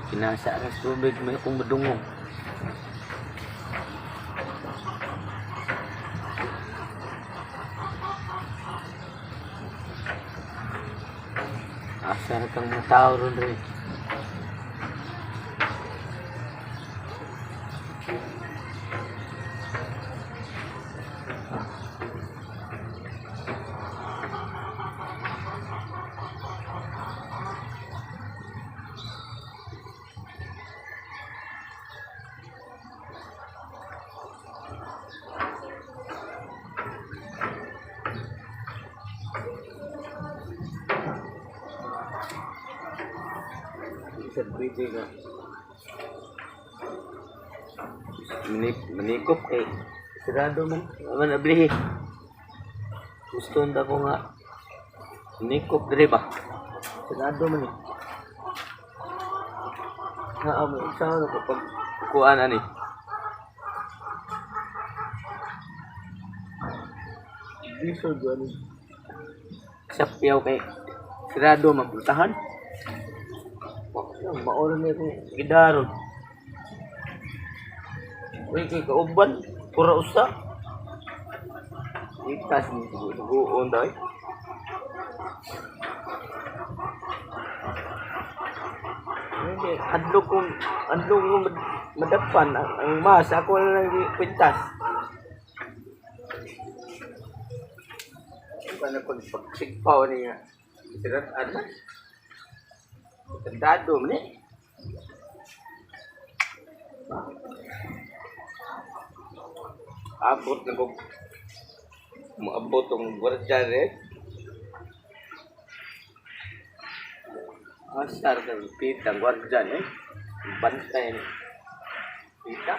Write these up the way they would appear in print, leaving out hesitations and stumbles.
Kinasa ra sa tubig, may akong madungog. Asa ra kang mga tao ron rin. Isa pwede ka. Manikop kay sarado man. Man ablihi. Gusto nda ko nga manikop dire ba. Sarado man eh. Nga amo isa na ko pag kuan ani. Lisod ani. Sa piyaw kay sarado man putahan. Maoro na akong gidaron. Uy, kay kauban, pura usa. Itas ni suguon daw eh. Hindi, adlok kong madapan ang mas ako na lang kwintas. Kung ano pag pagsigpaw niya. Sirat ano? Tandado man eh. Abot na ko maabot ang gwardiya rin. Asar ka pita gwardiya eh. Bantay ni. Pita.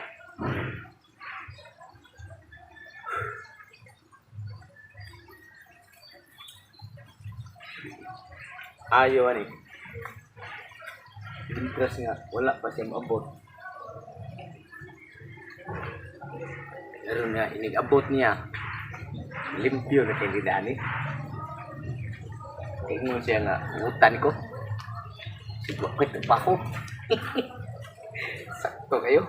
Ayaw ani. Interest nga wala pa siya maabot. Pero nga inig-abot niya. Limpyo na kay dani. Ingon siya nga utan ko. Sigwa ko trabaho. Sakto kayo.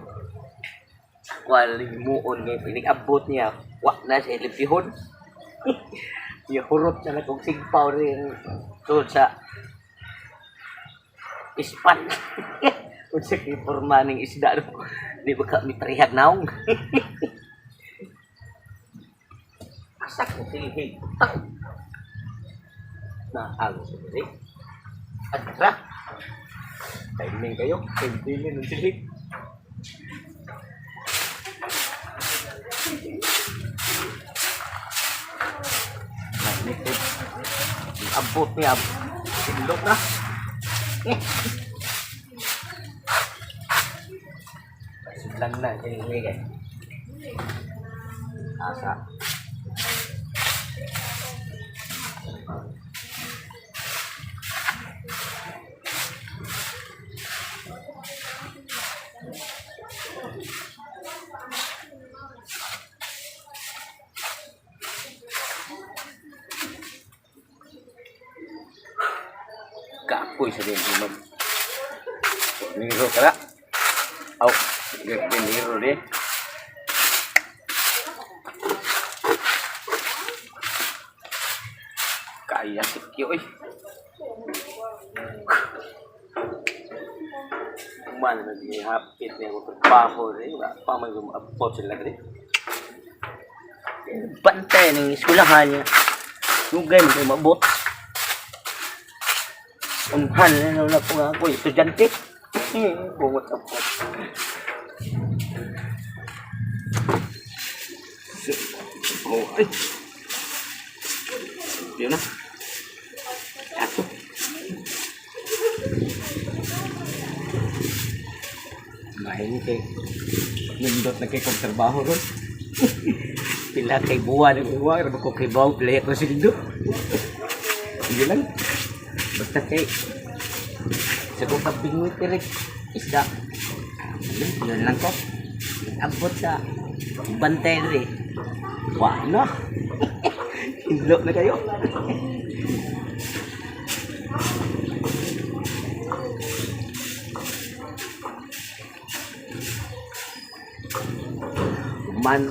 Wala muon nga inig-abot niya. Wa na siya limpyhon. Niya hurot na lang kong sigpaw rin tungod sa ispan. Unsa kay porma ning isda no? Di ba ka miparehag naong? Asak mo silhig. Tang. Na ang diri. Adra. Timing kayo. Pili ng silhig. Nanikot. Abot niya. Sindot na. Sudlan na. Silhig eh. Asa. Kapoy sa din mag Niro ka na. Aw, niro din. Kaya sikyo eh. Man, naghihapit niya ako trabaho rin. Wala pa may gumaabot sila rin. Bantay ng eskwelahan niya. Lugay mo kayo maabot. Unhan na na ko nga ako, estudyante. Bungot ako. Oh, ay. Yun na. Ato. Mahin kay nindot na kay kong trabaho ron. Pila kay buwan ang buwan, ko kay baw, pila ko sildo. Hindi lang. Basta kay sa kong kabingwit direk isda. Yun lang ko. Abot sa bantay diri. Wa na. Hindlo na kayo. Human.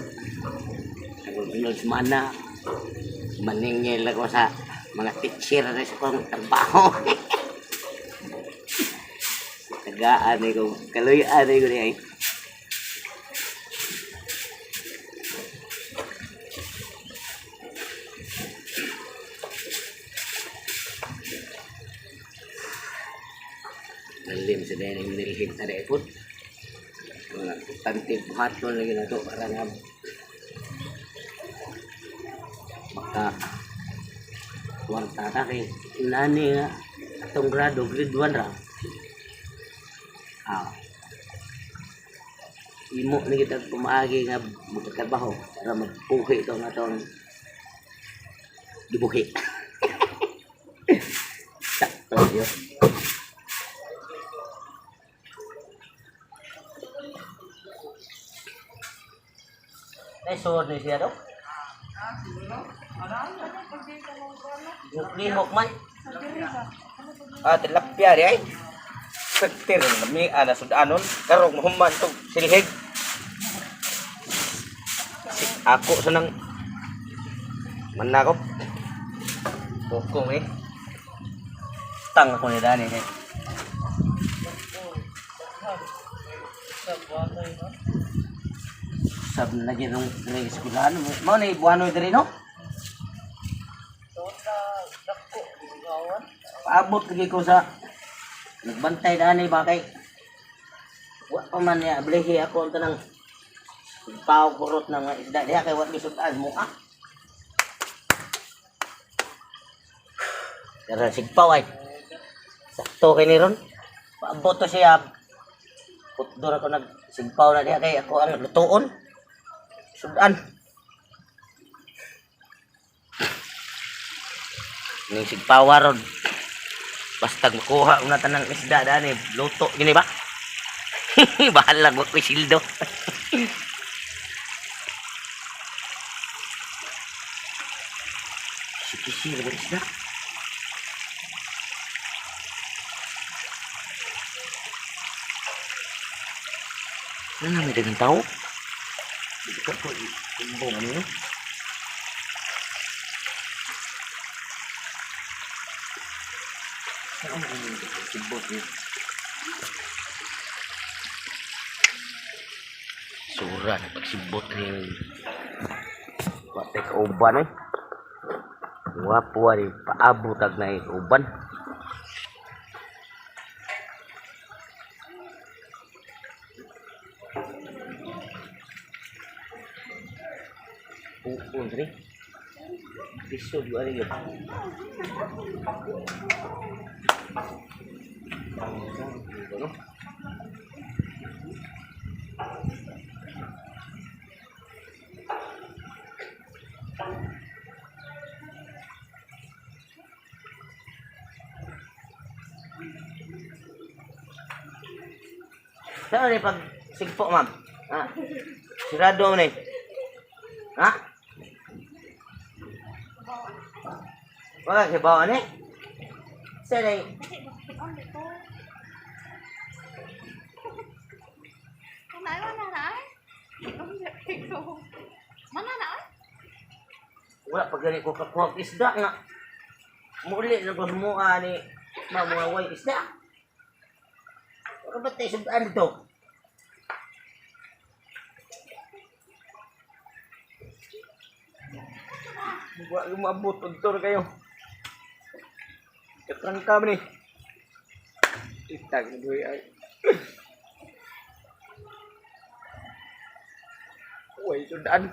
Ako sunod semana. Maningil ako sa mga teacher na sa kong trabaho. Tagaan ko, kaluyan ko niya eh. Lalim sa dahil yung nilhit na dahil. Mga importante buhaton lagi na to para nga maka kwarta ta kay nani nga atong grado, grade 1 ra. Ah. Imo ni kita pumaagi nga magkatrabaho para magpuhi ito nga atong gibuhi. Sakto yun. Ay, suod ni siya, Dok. Lihok man. Ah, tilapia di ay. Sektir mi ana sudanon karong mahuman tog silhig. Si ako sa nang manakop. Bukong eh. Tang ako ni Dani. Eh. Sab lagi nung diri eskwelahan mo. Mao ni buhanoy diri, no? Paabot lagi ko sa nagbantay dani ba kay wa pa man niya ablihi ako ang tanang paw kurot na nga isda diha kay wa gisudan mo ah. Pero sigpaw ay. Sakto kay ni ron. Paabot to siya. Putdor ako nagsigpaw na diha kay ako ang lutuon. Sudan. Ning sigpaw ron. Basta makuha na tanang isda dani, luto gini ba? Bahala ko ko'y sildo. Sikisi ba isda? Ano na may dagang tao? Dito ko imbong ano yun? Saan ang sibot niya? Sura na pagsibot niya. Watay ka uban eh. Wapo ay paabot ag na uban. Puun rin. Piso di ano yun. Ano? Saan ni pag sigpo, ma'am? Ha? Sirado ni. Ha? Wala si bawa ni. Sa ni. Wala pa gani ko kakuha og isda nga. Muli na ko sumuha ni ma'am mga way isda. Wala ba tayo sugdan dito? Wa maabot udtor kayo. Katrangka man eh. Itag na buhi ay. Uy, sudan.